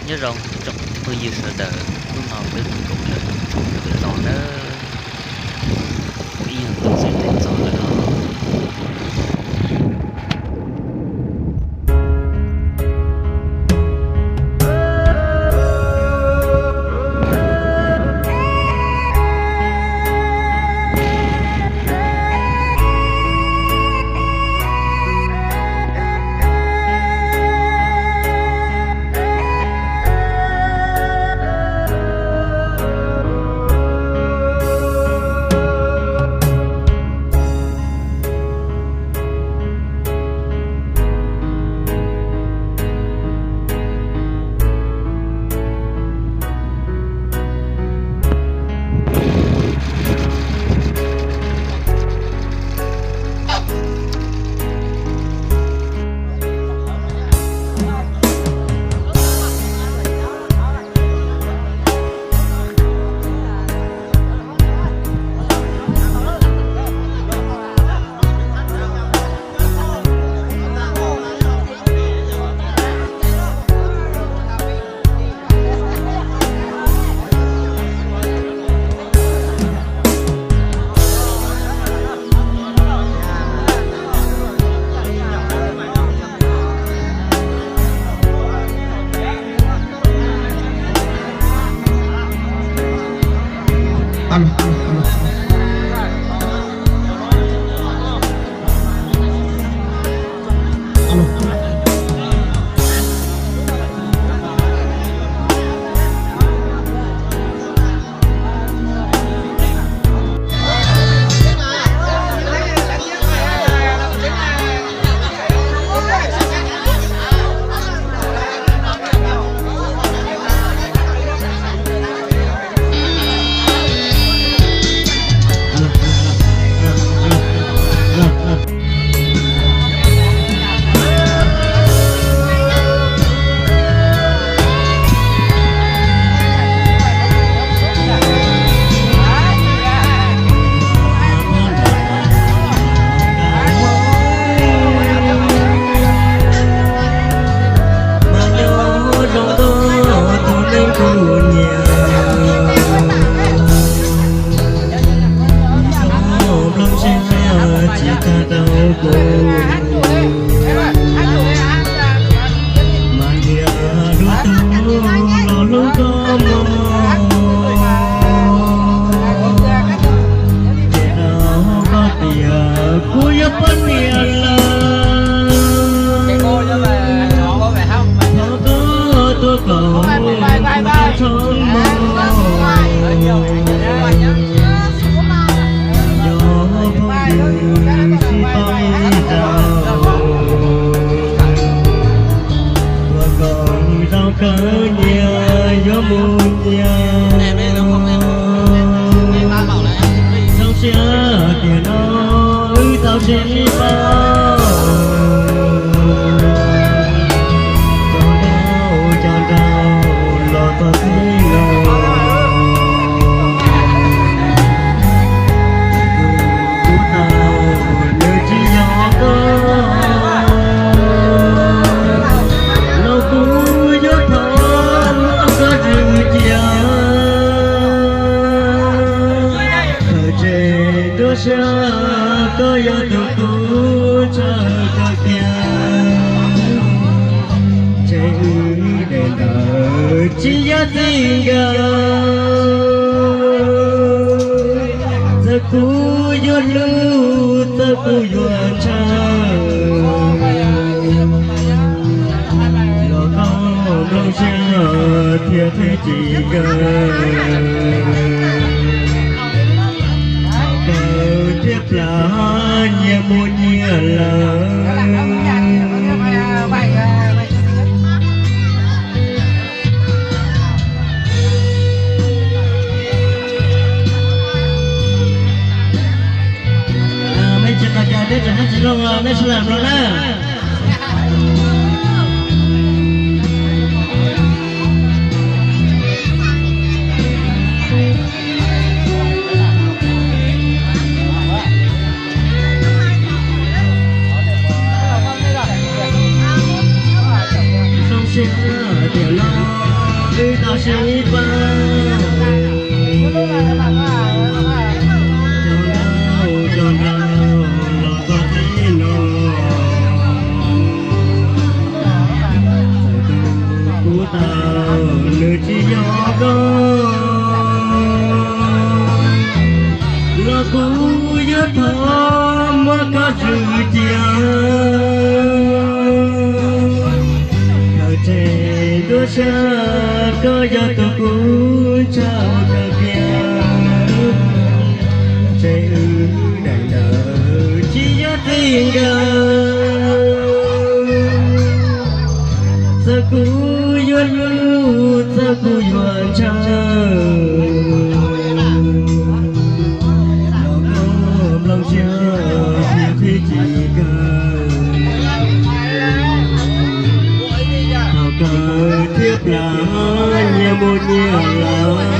Nyob zoo tsoom phooj ywg sawv daws, hnub no peb mus koom lawm peb los nawb, kuv ib nyuag tuaj txog lawm os. Kuv yuav poj niam lawm, thov koj tuav kom kuv tau tshoob mog. Yog phooj ywg sib paub ib zaug, tuav kom zoo kawg nyias yuav mus nyias. Zoo siab tiam no wb tau sib paub, cov nraug cov nraug los txog txij no. Kuv tau nws tsis yog koj, los kuv yuav thov koj tsis cia. Txawm tseem nruab siab koj yog tus kuv ntshaw kawg kiag, ntshe wb daim ntawd tsis yog txij nkawm. Txawm kuv yuav hlub, txawm kuv yuav ntshaw, los koj nplooj siab thiab qhib tsis kawg. Kawg thiab plam nyias mus nyias lawm. Mej tsis qhov cas, mej tseem hab tsis loog, mej sawv daws mloog na. sib pab, cov nraug cov nraug los txog tib no, txawm tus kuv tau nws tsis yog koj, los kuv yuav thov muab koj tswv cia. Khaws tseg nruab siab, koj yog tus kuv ntshaw kawg kiag. Tseg wb daim ntawd tsis yog txij nkawm, txawm kuv yuav hlub, txawm kuv yuav ntshaw, los koj nplooj siab thiaj qhib tsis kawg. Thaum kawg thiab plam nyias mus nyias los,